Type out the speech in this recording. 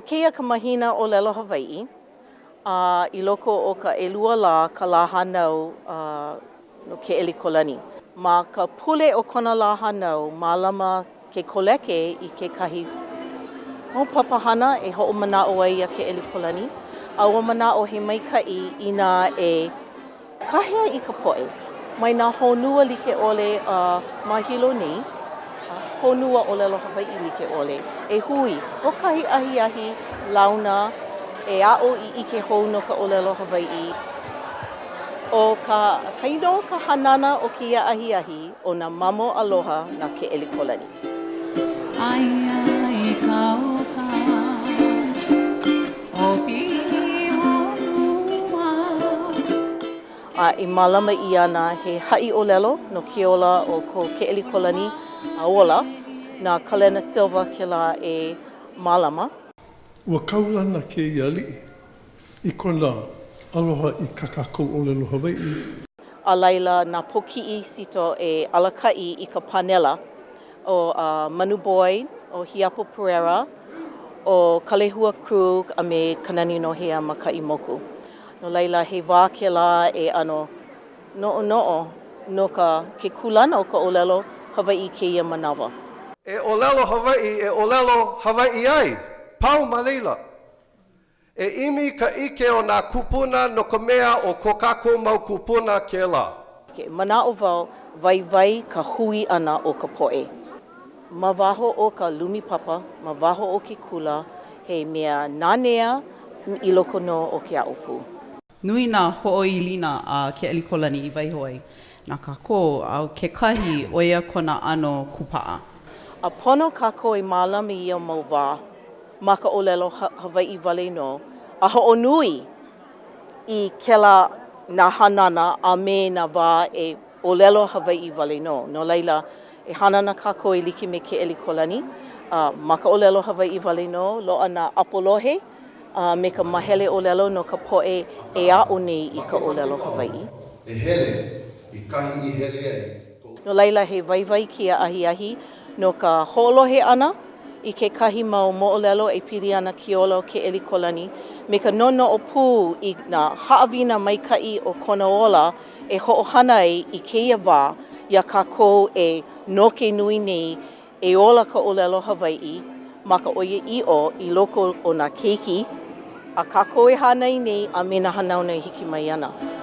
kēia ka mahina ʻōlelo Hawaiʻi, a i loko o ka ʻelua lā ka lā hānau no Keʻelikōlani. Ma ka pule o kona lā hānau, mālama ke koleke i kekahi mau papahana e hoʻomanaʻo ai iā Keʻelikōlani, a ua manaʻo he maikaʻi inā e Kāhea i ka poʻe mai nā honua like ʻole ma Hilo nei, honua ʻōlelo Hawaiʻi like ʻole, e hui hoʻokahi ahiahi launa e aʻo i ʻike hou no ka ʻōlelo Hawaiʻi. ʻO ka ka inoa o ka hanana o kēia ahiahi ʻo nā mamo aloha na Keʻelikōlani. Aia i ka uka o Piʻihonua. A e mālama ʻia ana he haʻi ʻōlelo no ke ola o ko Keʻelikōlani ola, na Kalena Silva kēlā e mālama. Ua kaulana kēia aliʻi i kona aloha i kā kākou ʻōlelo Hawaiʻi. A laila, na Pōkiʻi Sito e alakaʻi i ka pānela ʻo Manu Boyd, ʻo Hiapo Perreira, ʻo Kalehua Krug a me Kanani Nohea Makaimoku. No laila, he wā kēlā e ʻano noʻonoʻo no ka ke kūlana o ka ʻōlelo Hawaiʻi i kēia manawa. E ʻōlelo Hawaiʻi e ʻōlelo Hawaiʻi ai, pau ma laila. E ʻimi i ka ʻike o nā kūpuna no ka mea ʻo ko kākou mau kūpuna kēlā. Ke manaʻo wau, waiwai ka hui ʻana o ka poʻe. Ma waho o ka lumi papa, ma waho o ke kula, he mea nanea i loko nō o ke aʻo pū. Nui nā hoʻoilina a Keʻelikōlani i waiho ai na kākou, a ʻo kekahi, ʻo ia kona ʻano kūpaʻa. A pono kākou e mālama i ia mau wā ma ka ʻōlelo Hawaiʻi wale nō, a hoʻonui i kēlā nā hanana a me nā wā e ʻōlelo Hawaiʻi wale nō. No laila, e hana ana kākou e like me Keʻelikōlani, a ma ka ʻōlelo Hawaiʻi wale nō, loaʻa nā ʻapo lohe a me ka mahele ʻōlelo no ka poʻe e aʻo nei i ka ʻōlelo Hawaiʻi. E hele i kahi i hele ai kou. No laila, he waiwai kēia ahiahi no ka hoʻolohe ʻana i kekahi mau moʻolelo e pili ana ke ola o Keʻelikōlani me ka noʻonoʻo pū i nā haʻawina maikaʻi o kona ola e hoʻohana ai i kēia wā iā kākou e noke nui nei e ola ka ʻōlelo Hawaiʻi ma ka ʻoiaʻiʻo i loko o nā keiki a kākou e hānai nei a me nā hanauna e hiki mai ana.